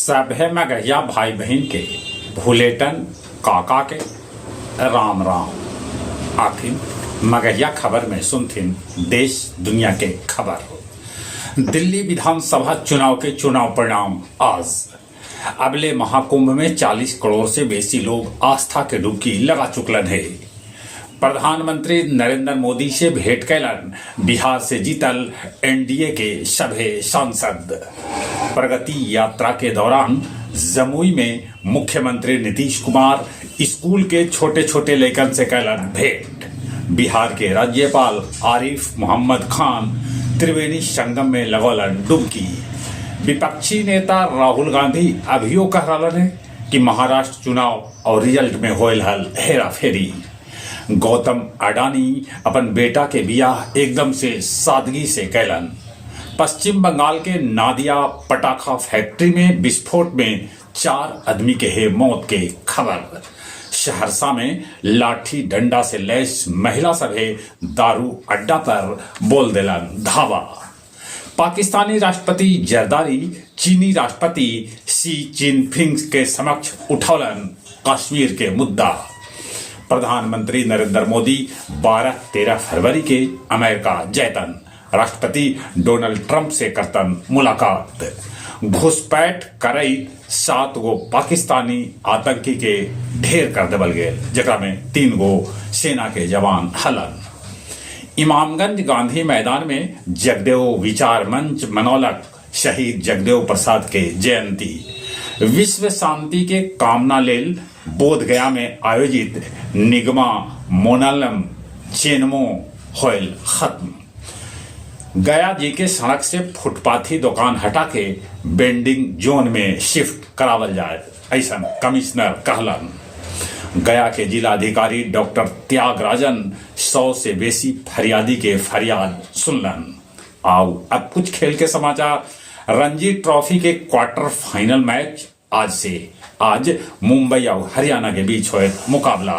सभे मगहिया भाई बहिन के भुलेटन काका के राम राम। आखिर मगहिया खबर में सुनथिन देश दुनिया के खबर। दिल्ली विधानसभा चुनाव के चुनाव परिणाम आज। अबले महाकुंभ में 40 करोड़ से बेसी लोग आस्था के डुबकी लगा चुकलन हे। प्रधानमंत्री नरेंद्र मोदी से भेंट कैलन बिहार से जीतल एनडीए के सभे सांसद। प्रगति यात्रा के दौरान जमुई में मुख्यमंत्री नीतीश कुमार स्कूल के छोटे छोटे लइकन से कैलन भेंट। बिहार के राज्यपाल आरिफ मोहम्मद खान त्रिवेणी संगम में लगौलन डुबकी। विपक्षी नेता राहुल गांधी अभियो कह रहलन है कि महाराष्ट्र चुनाव और रिजल्ट में होयल हल हेराफेरी। गौतम अडानी अपन बेटा के बियाह एकदम से सादगी से कैलन। पश्चिम बंगाल के नादिया पटाखा फैक्ट्री में विस्फोट में 4 आदमी के है मौत के खबर। सहरसा में लाठी डंडा से लैस महिला सभे दारू अड्डा पर बोल देलन धावा। पाकिस्तानी राष्ट्रपति जरदारी चीनी राष्ट्रपति शी जिनपिंग के समक्ष उठौलन कश्मीर के मुद्दा। प्रधानमंत्री नरेंद्र मोदी 12-13 फरवरी के अमेरिका जैतन, राष्ट्रपति डोनाल्ड ट्रंप से करतन मुलाकात। घुसपैठ करई 7 गो पाकिस्तानी आतंकी के ढेर कर देवल गेल, जेकरा में 3 गो सेना के जवान हलन। इमामगंज गांधी मैदान में जगदेव विचार मंच मनौलक शहीद जगदेव प्रसाद के जयंती। विश्व शांति के कामना लेल बोध गया में आयोजित निगमा मोनालम चेनमो होयल खत्म। गया जी के सड़क से फुटपाथी दुकान हटा के बेंडिंग जोन में शिफ्ट करावल जाए, ऐसा कमिश्नर कहलन। गया के जिलाधिकारी डॉक्टर त्यागराजन 100 से बेसी फरियादी के फरियाद सुनलन। आओ अब कुछ खेल के समाचार। रणजी ट्रॉफी के क्वार्टर फाइनल मैच आज से आज मुंबई और हरियाणा के बीच होए मुकाबला।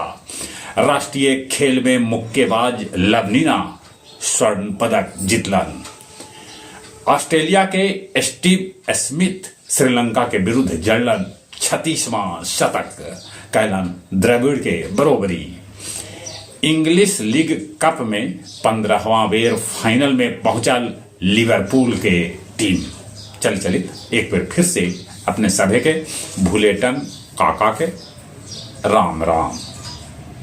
राष्ट्रीय खेल में मुक्केबाज लवनीना स्वर्ण पदक जीतलन। ऑस्ट्रेलिया के स्टीव स्मिथ श्रीलंका के विरुद्ध जड़लन 36वां शतक, कैलन द्रविड़ के बरोबरी। इंग्लिश लीग कप में 15वां बेर फाइनल में पहुंचल लिवरपूल के टीम। चल चलित एक बार फिर से अपने सभे के भुलेटन काका के राम राम।